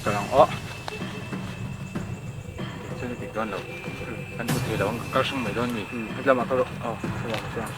Kal ang aw. Chuan a dik dawn lo. Kan hmu thei lo ang ka kal hrang mai dawn mi. Hetlama kal rawh. Aw hetlama kal ang.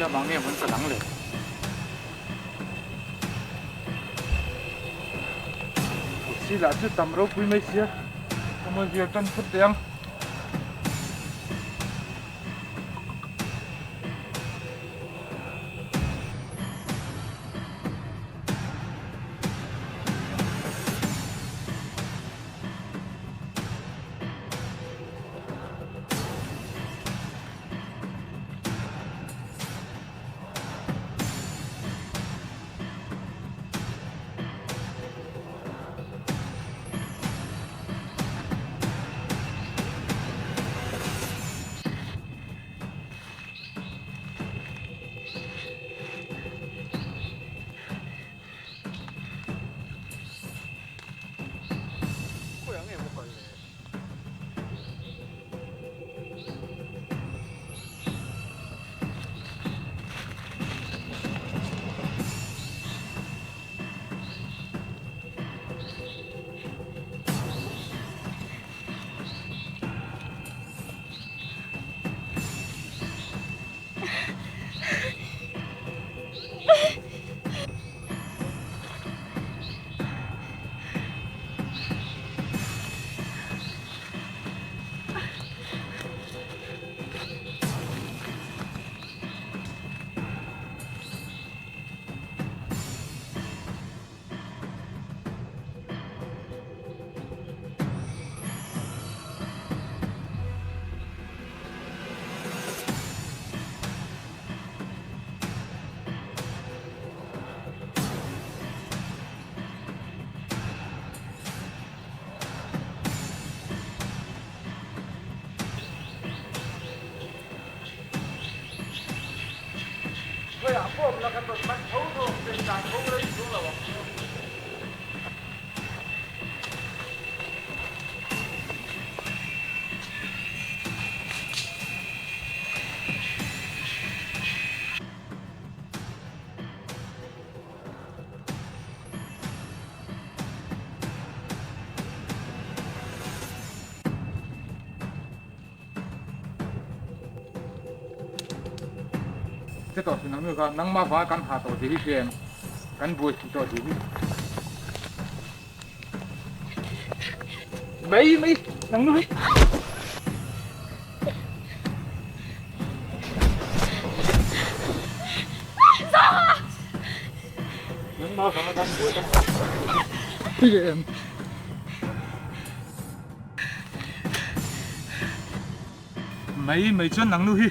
Lamah nge hmun ka lang le? Kutsi lah chu tam ropui mai sia, ka mawi vial tan phawt teh ang. Khawiah nge maw kal le? Khawiah pawh awm la kan rawn man tho tho ang che, dan tho rei chuang lo ang chu. Che tawh thin ang nu kha nangmah vanga kan ha tawh zir hi hria em? Kan buai tih tawh zir hi. Mai mai nang nu hi. Mai mai chuan nang nu hi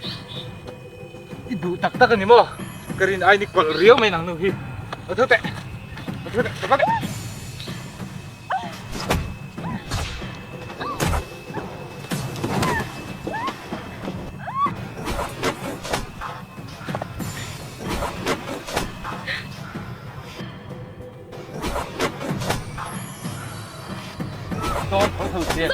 i duh tak tak a ni maw? Ka rin ai ni kawlh riau mai nang nu hi. A thu teh, a thu teh, ka va teh. Dawn tho tho che.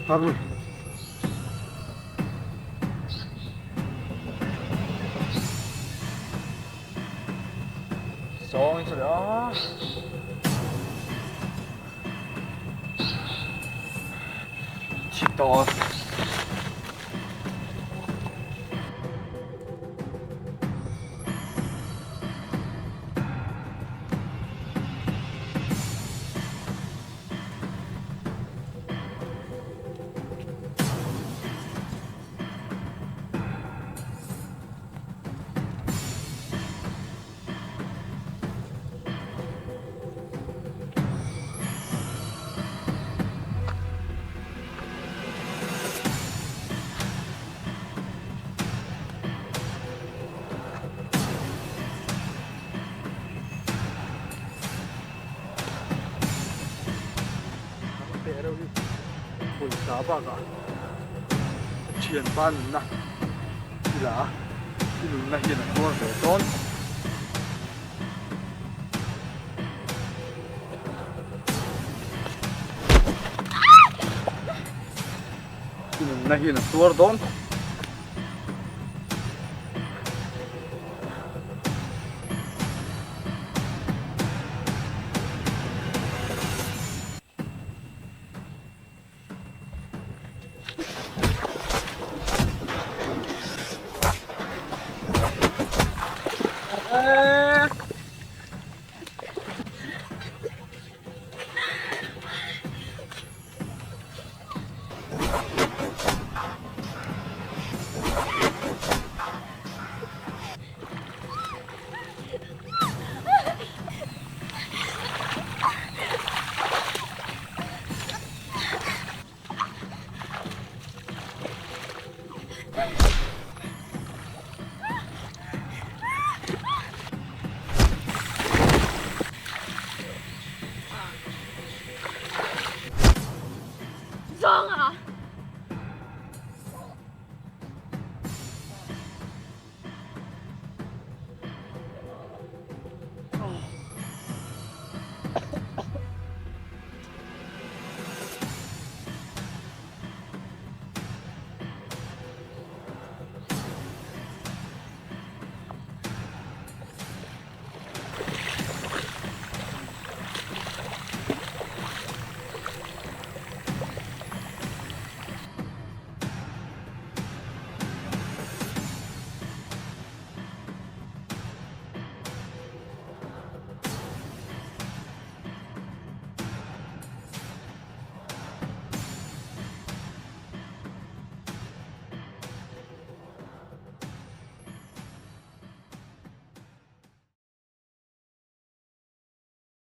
Parul. Sawng in sawi a. Thi tawh. Pawisa bakah thianpa nunna thila i nunna hian a tuar ve dawn. I nunna hian a tuar dawn.